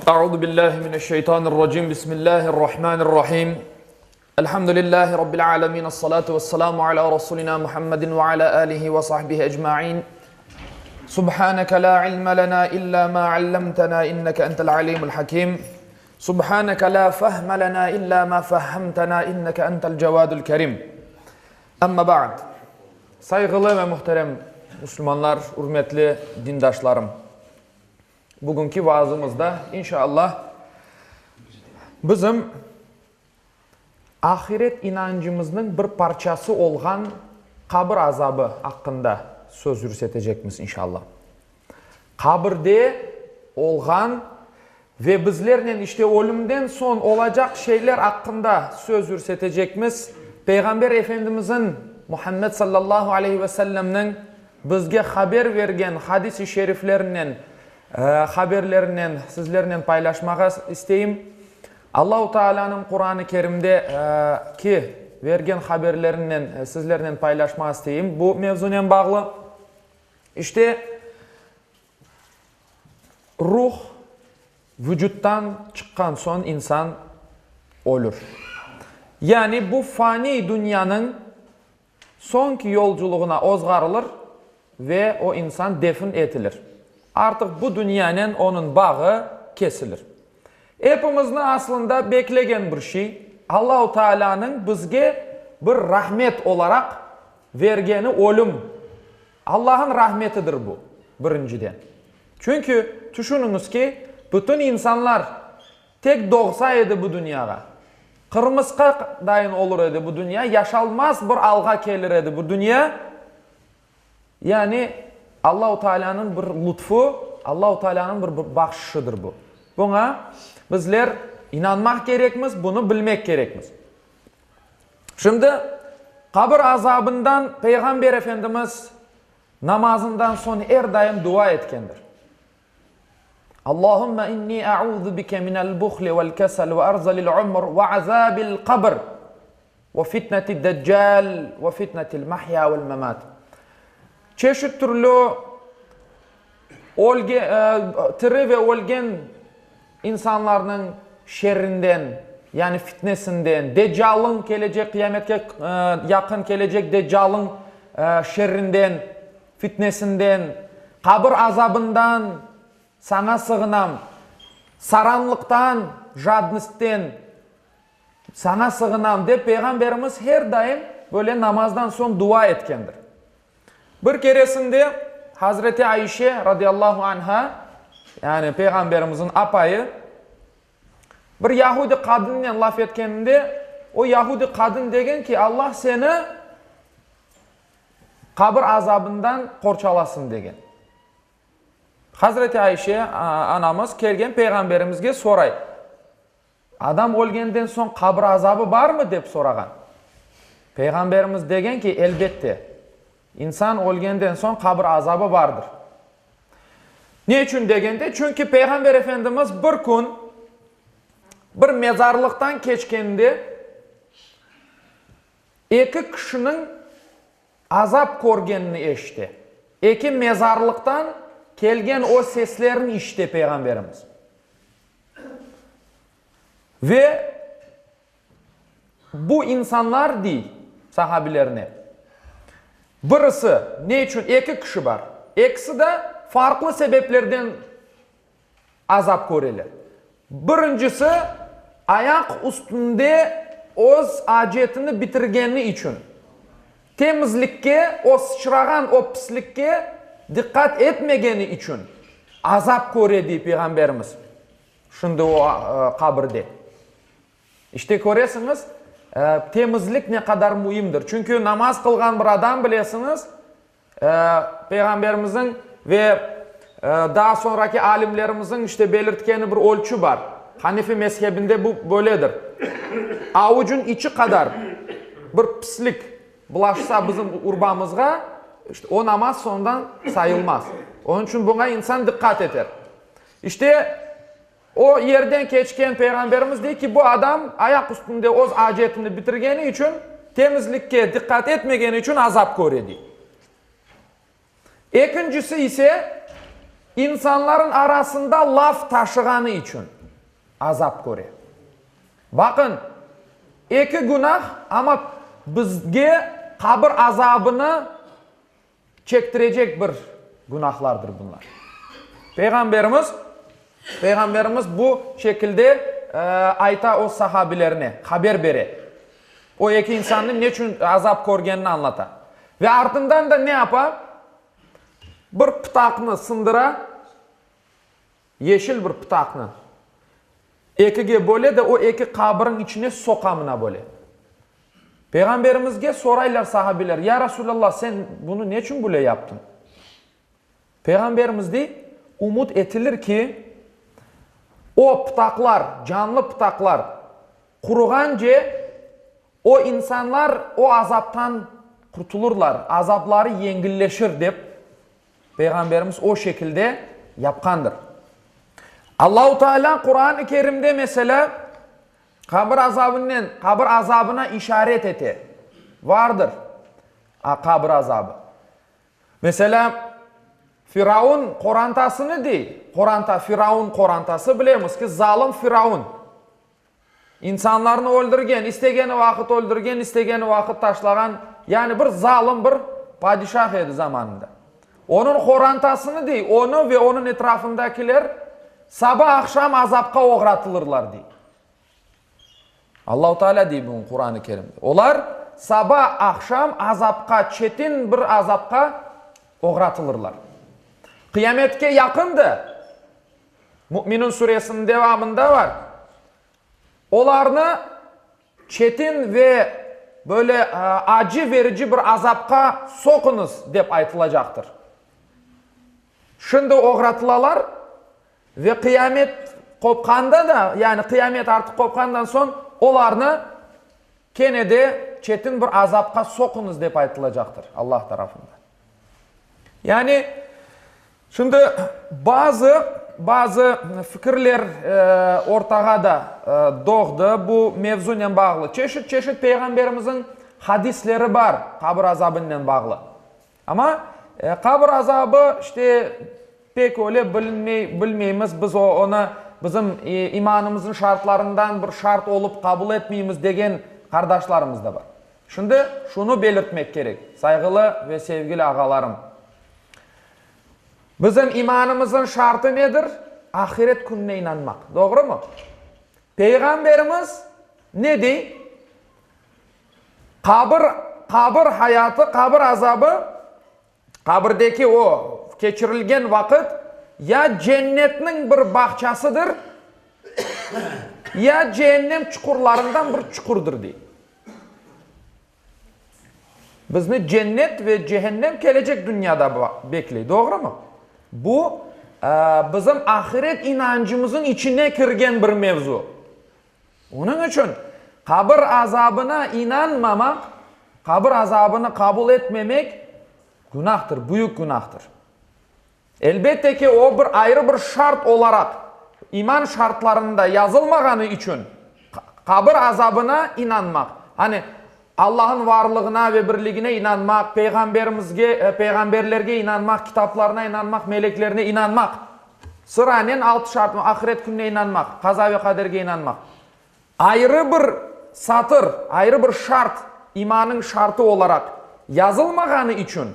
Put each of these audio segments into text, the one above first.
Euzu billahi mineşşeytanirracim. Bismillahirrahmanirrahim. Elhamdülillahi rabbil alamin. Essalatu vesselamu ala rasulina Muhammedin ve ala alihi ve sahbihi ecmaîn. Subhaneke la ilme lena illa ma allamtena inneke entel alimul hakim. Subhaneke la fehme lena illa ma fehhemtena inneke entel cevadul kerim. Amma ba'd. Sayğılı ve muhterem musulmanlar, ürmetli dindaşlarım. Bugünki vaazımızda, inşallah, bizim ahiret inancımıznıñ bir parçası olğan qabir azabı aqqında söz yürsetecekmiz, inşallah. Qabirde olğan ve bizlernen işte ölümden soñ olacaq şeyler aqqında söz yürsetecekmiz. Peyğamber Efendimizin, Muhammed sallallahu aleyhi ve sellemniñ bizge haber bergen hadis-i şeriflerinen, haberlerinen sizlernen paylaşmağa isteyim. Allahu Taalanıñ Quran-ı Kerimde ki bergen haberlerinen sizlernen paylaşmağa isteyim bu mevzunen bağlı. İşte, ruh vucuttan çıqqan soñ insan ölür. Yani bu faniy dünyanıñ soñki yolculuğına ozğarılır ve o insan defin etilir. Artıq bu dünyanen onıñ bağı kesilir. Epimizni aslında beklegen bir şey, Allahu Taalânıñ bizge bir rahmet olaraq vergeni ölüm. Allah'ın rahmetidir bu, birinciden. Çünki, tüşüniñiz ki, bütün insanlar tek doğsa edi bu dünyağa, qırmısqa dayın olur edi bu dünya, yaşalmaz bir alğa kelir edi bu dünya. Yani, Allahu Taalânıñ bir lutfu, Allahu Taalânıñ bir bahşışıdır bu. Buña bizler inanmaq kerekmiz, bunı bilmek kerekmiz. Şimdi, qabir azabından Peyğamber Efendimiz namazından soñ er daim dua etkendir. Allahümme inni eûzu bike minel buhli vel kesel ve erzelil umr ve azabil qabr ve fitneti deccal ve fitnetil mahya vel memat. Çeşit türlü ölge, tiri ve ölgen insanlarnıñ şerrinden, yani fitnesinden, Deccal'ıñ kelecek, qıyametke yaqın kelecek Deccal'ıñ şerrinden, fitnesinden, qabir azabından Saña sığınam, saranlıqtan, jadnostten, Saña sığınam, dep Peyğamberimiz her daim böyle namazdan soñ dua etkendir. Bir keresinde Hazreti Ayşe radıyallahu anha, yani Peyğamberimizniñ apayı, bir yahudi qadınnen laf etkeninde, o yahudi qadın degen ki, Allah seni qabir azabından qorçalasın degen. Hazreti Ayşe anamız kelgen Peyğamberimizge soray, Adam ölgenden soñ qabir azabı barmı? dep sorağan. Peyğamberimiz degen ki, Elbette, insan ölgenden soñ qabir azabı bardır. Ne içün degende, çünki Peyğamber Efendimiz bir kün bir mezarlıqtan keçkende eki kişiniñ azap körgenini eşite. Eki mezarlıqtan kelgen o seslerni işite Peyğamberimiz. Ve bu insanlar, dey sahabilerine, birisi, ne içün eki kişi bar, ekisi de farqlı sebeplerden azap köreler. Birincisi, ayaq üstünde öz acetini bitirgeni içün, temizlikke, o sıçrağan o pislikke diqqat etmegeni içün azap köre, dey Peyğamberimiz. Şimdi o qabirde. İşte köresiñiz, temizlik ne qadar müimdir. Çünki namaz qılğan bir adam, bilesiñiz, Peyğamberimizniñ ve daa soñraki alimlerimizniñ işte belirtkeni bir ölçü bar. Hanefi mezhebinde bu böyledir. Avucıñ içi qadar bir pislik bulaşsa bizim urbamızğa, işte o namaz soñundan sayılmaz. Onıñ içün buña insan diqqat eter. İşte, o yerden keçken Peyğamberimiz dey ki, bu adam ayaq üstünde öz acetini bitirgeni içün, temizlikke diqqat etmegeni içün azap köre, dey. Ekincisi ise, insanların arasında laf taşığanı içün. Azap köre. Baqıñ, eki günah, amma bizge qabir azabını çektirecek bir günahlardır bunlar. Peyğamberimiz, Peyğamberimiz bu şekilde ayta öz sahabilerine, haber bere. O eki insannıñ neçün azap körgenini añlata. Ve artından da ne yapa? Bir pıtaqnı sındıra, Yeşil bir pıtaqnı ekige böle de o eki qabırıñ içine soqa mına böyle. Peyğamberimizge soraylar sahabeler, Ya Resulallah, sen bunı neçün böyle yaptıñ? Peyğamberimiz dey, Umut etilir ki, o pıtaqlar, canlı pıtaqlar quruğance, o insanlar o azaptan qurtulırlar, azapları yengilleşir, dep Peyğamberimiz o şekilde yapqandır. Allahu Teala Quran-ı Kerimde meselâ, qabir azabınen, qabir azabına işaret ete. Vardır qabir azabı. Meselâ, Firaun qorantasını dey, qoranta, Firaun qorantası, bilemiz ki, zalım Firaun. İnsanlarnı öldürgen, istegeni vaqıt öldürgen, istegeni vaqıt taşlağan, yani bir zalım bir padişah edi zamanında. Onıñ qorantasını, dey, onı ve onıñ etrafındakiler saba-aqşam azapqa oğratılırlar, dey. Allahu Teala dey bunı Quran-ı Kerimde. Olar saba-aqşam azapqa, çetin bir azapqa oğratılırlar. Qıyametke yaqın da Müminun suresiniñ devamında bar, Olarnı çetin ve böyle acı verici bir azapqa soquñız, dep aytılacaqtır. Şimdi oğratılalar ve qıyamet qopqanda da, yani qıyamet artıq qopqandan soñ, olarnı kene de çetin bir azapqa soquñız, dep aytılacaqtır Allah tarafından. Yani, şimdi bazı, bazı fikirler ortağa da doğdı bu mevzunen bağlı. Çeşit-çeşit Peyğamberimizniñ hadisleri bar qabir azabınen bağlı. Amma qabir azabı, işte, pek öyle bilinmey, bilmeymiz, biz onı bizim imanımıznıñ şartlarından bir şart olıp qabul etmeymiz degen qardaşlarımız da bar. Şimdi şunı belirtmek kerek, sayğılı ve sevgili ağalarım, bizim imanımızın şartı nedir? Ahiret kününe inanmaq, doğrumı? Peyğamberimiz ne dey? Qabır, qabır hayatı, qabır azabı, qabirdeki o keçirilgen vaqıt ya cennetniñ bir bağçasıdır, ya ceennem çuqurlarından bir çuqurdır, dey. Bizni cennet ve cehennem kelecek dünyada bekley, doğrumı? Bu, bizim ahiret inancımızın içine kirgen bir mevzu. Onıñ içün qabir azabına inanmamaq, qabir azabını qabul etmemek günahtır, büyük günahtır. Elbette ki, o bir ayrı bir şart olaraq iman şartlarında yazılmağanı içün qabir azabına inanmaq, hani Allah'ın varlığına ve birligine inanmaq, peyğamberimizge, peyğamberlerge inanmaq, kitaplarına inanmaq, meleklerine inanmaq, sıranen altı şart, ahiret kününe inanmaq, qaza ve qaderge inanmaq, ayrı bir satır, ayrı bir şart, imanıñ şartı olaraq yazılmağanı içün,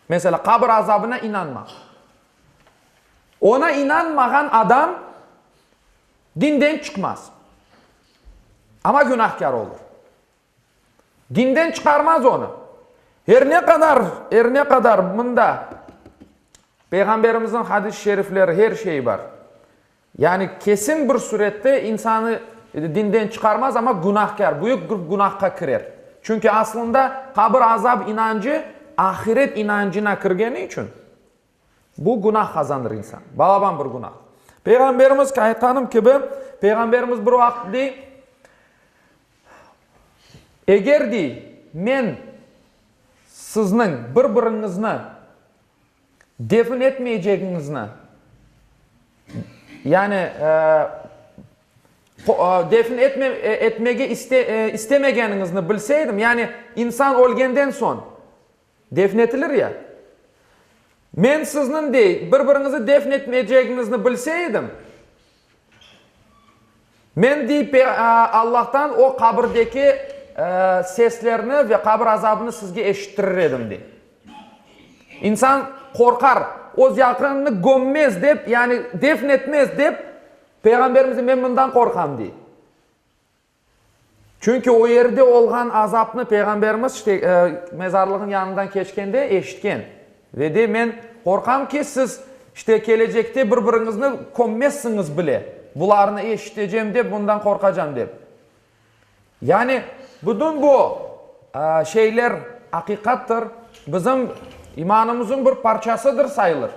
Meselâ, qabir azabına inanmaq. Ona inanmağan adam dinden çıqmaz, amma günahkâr olur. Dinden çıqarmaz onı. Er ne qadar, er ne qadar mında Peyğamberimizniñ hadis-i şerifleri, her şeyi bar. Yani kesin bir sürette insanı dinden çıqarmaz, amma günahkâr, büyük bir günahqa kirer. Çünki aslında qabir azab inancı ahiret inancına kirgeni içün bu günah qazanır insan, balaban bir günah. Peyğamberimiz, aytqanım kibi, Peyğamberimiz bir vaqıt dey, Eger, dey, men sizniñ bir-biriñizni Defin etmeycegiñizni, yani defin etmege istemegeniñizni bilseydim, yani insan ölgenden soñ defin etilir ya, men sizniñ, dey, bir-biriñizi defin etmeycegiñizni bilseydim, Men, dey, Allahtan o qabirdeki seslerni ve qabir azabını sizge eşittirir edim, dey. İnsan qorqar, öz yaqınını gömmez dep, yani defn etmez dep, Peyğamberimiz dey, men bundan qorqam, dey. Çünki o yerde olğan azapnı Peyğamberimiz, işte, mezarlığın yanından keçkende eşitken. Ve dey, men qorqam ki, siz, işte, kelecekte bir-biriñizni kömmezsiñiz bile, bularnı eşitecem dep, bundan qorqacam dep. Yani, bütün bu şeyler aqiqattır, bizim imanımızın bir parçasıdır sayılır.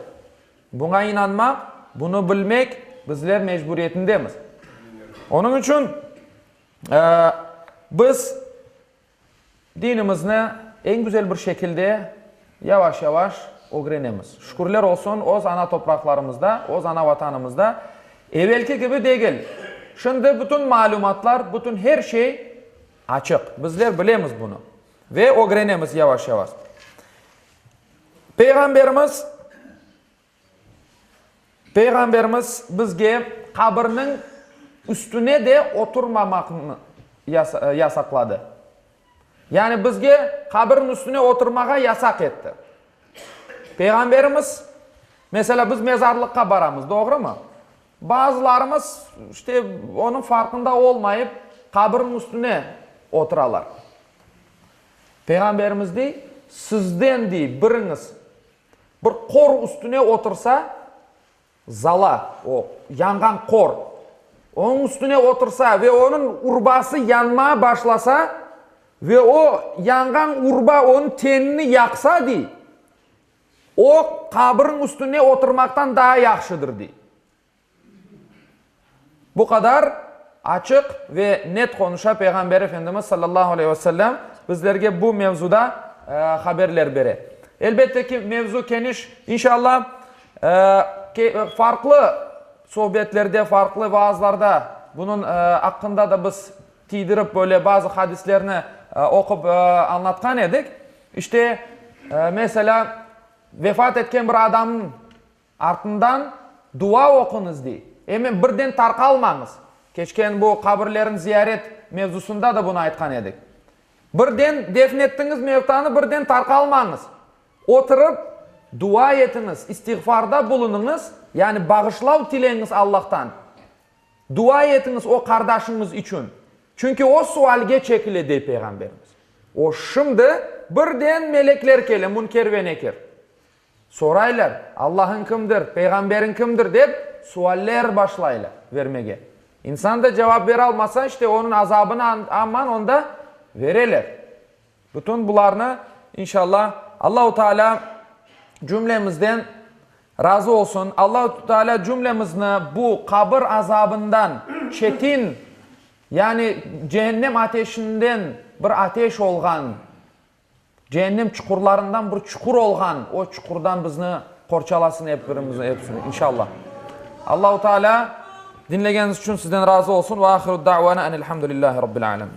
Buña inanmaq, bunı bilmek bizler mecburiyetindemiz. Onıñ içün biz dinimizni eñ güzel bir şekilde yavaş-yavaş ögrenemiz. Şükürler olsun, öz ana topraqlarımızda, öz ana Vatanımızda evelki kibi degil. Şimdi bütün malümatlar, bütün her şey açıq. Bizler bilemiz bunı ve ögrenemiz yavaş-yavaş. Peyğamberimiz, Peyğamberimiz bizge qabirniñ üstüne de oturmamaqnı yasaqladı. Yani bizge qabirniñ üstüne oturmağa yasaq etti. Peyğamberimiz, meselâ, biz mezarlıqqa baramız, doğrumı? Bazılarımız, işte, onıñ farqında olmayıp, qabirniñ üstüne oturalar. Peyğamberimiz dey, Sizden, dey, biriñiz bir qor üstüne otursa, zala, o, yanğan qor, onıñ üstüne otursa ve onıñ urbası yanmağa başlasa ve o yanğan urba onıñ tenini yaqsa, dey, o, qabirniñ üstüne oturmaqtan daa yahşıdır, dey. Bu qadar açıq ve net qonuşa Peyğamber Efendimiz sallallahu aleyhi ve sellem bizlerge bu mevzuda haberler bere. Elbette ki, mevzu keniş. İnşallah, farqlı sohbetlerde, farqlı vaazlarda bunıñ aqqında da biz tiydirip böyle bazı hadislerni oqup añlatqan edik. İşte, meselâ, vefat etken bir adamnıñ Artından dua oquñız, dey. Emen birden tarqalmañız. Keçken bu qabirlerin ziyaret mevzusında da bunı aytqan edik. Birden defn ettiñiz mevtanı, birden tarqalmañız. Oturıp, dua etiñiz, istiğfarda bulunıñız, yani bağışlav tileñiz Allahtan. Dua etiñiz o qardaşıñız içün. Çünki o sualge çekile, dey Peyğamberimiz. O şimdi birden melekler kele, Münker ve Nekir. Soraylar, Allahıñ kimdir, Peyğamberiñ kimdir dep sualler başlaylar vermege. İnsan da cevap beralmasa, işte onıñ azabını aman onda vereler. Bütün bularnı, inşallah, Allahu Teala cümlemizden razı olsun. Allahu Teala cümlemizni bu qabır azabından çetin, yani cehennem ateşinden bir ateş olğan Cehennem çuqurlarından bir çuqur olğan o çuqurdan bizni qorçalasın ep birimizni epsini inşallah. Allahu Teala diñlegeniñiz içün sizden razı olsun. Ve ahiru da'vana enelhamdülillahi rabbil alemin.